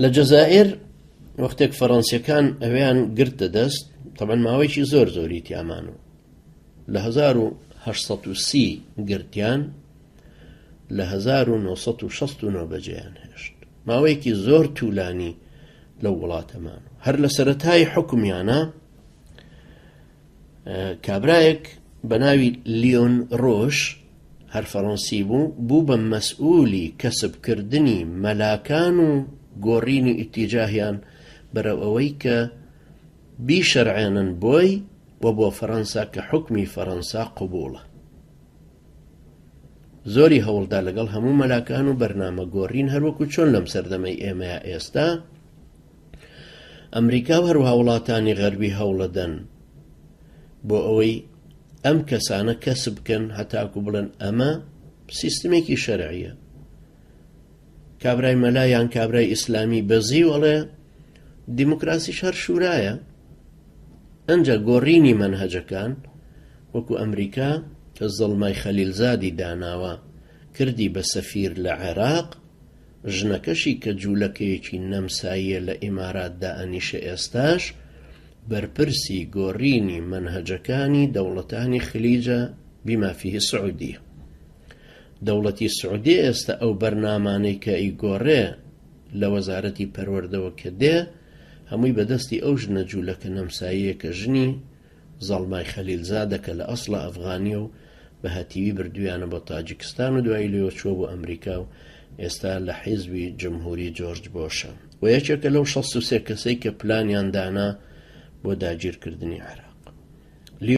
لە جەزائیر وەختێک فەڕەنسیەکان ئەوێیان گرتە دەست، تەبعەن ماوەیەکی زۆر زۆری تیامان و لە 1830 گرتیان لە 1969 بەجێیان هێشت. ماوەیەکی زۆر تولانی لەو وڵاتەمان هەر لە سەرەتای حکومیانە کابرایەک بە ناوی لیۆن ڕۆش هەر فەڕەنسی بوو، بوو بە مەسئولی کەسبکردنی مەلاکان و گۆڕینی ئیتیجاهیان بەرەو ئەوەی کە بیشەرعێنن بۆی و بۆ فەڕەنسا کە حوکمی فەڕەنسا قبوڵە. زۆری هەوڵدا لەگەڵ هەموو مەلاکان و بەرنامە گۆڕین هەروەکو چۆن لەم سەردەمەی ئێمەیا ئێستا ئەمریکا و هەروەها وڵاتانی غەربی هەوڵەدەن بۆ ئەوەی ئەم کەسانە کەسب بکەن هەتاکو بڵێن ئەمە سیستمێکی شەرعیە کابرای مەلا یان کابرای ئیسلامی بەزی وەڵێ دیموکراسی شەر شورایە ئەجا گۆڕینی مەنهەجەکان وەکو ئەمریکا کە زەڵمای خەلیلزادی داناوە کردی بە سەفیر لە عێراق ژنەکەشی کە جوولەکەیەکی نەمساییە لە ئیمارات دائەنیشێ ئێستاش بەرپرسی گۆڕینی مەنهەجەکانی دەوڵەتانی خلیجە بما فیه سعودیە. دەوڵەتی سعودیە ئێستا ئەو بەرنامانەی کە ئەیگۆڕێ لە وەزارەتی پەروەردەوە کە دێ هەمووی بەدەستی ئەو ژنە جوولەکە نەمساییە کە ژنی زەڵمای خەلیلزادە کە لە ئەسڵا ئەفغانیە و بە هەتیوی بردویانە بۆ تاجیکستان و دوایی لێوە چووە بۆ ئەمریکا و ئێستا لە حیزبی جمهوری جۆرج بۆشە و یەکێکە لەو 63 کەسەی کە پلانیان دانا بۆ داگیرکردنی عێراق.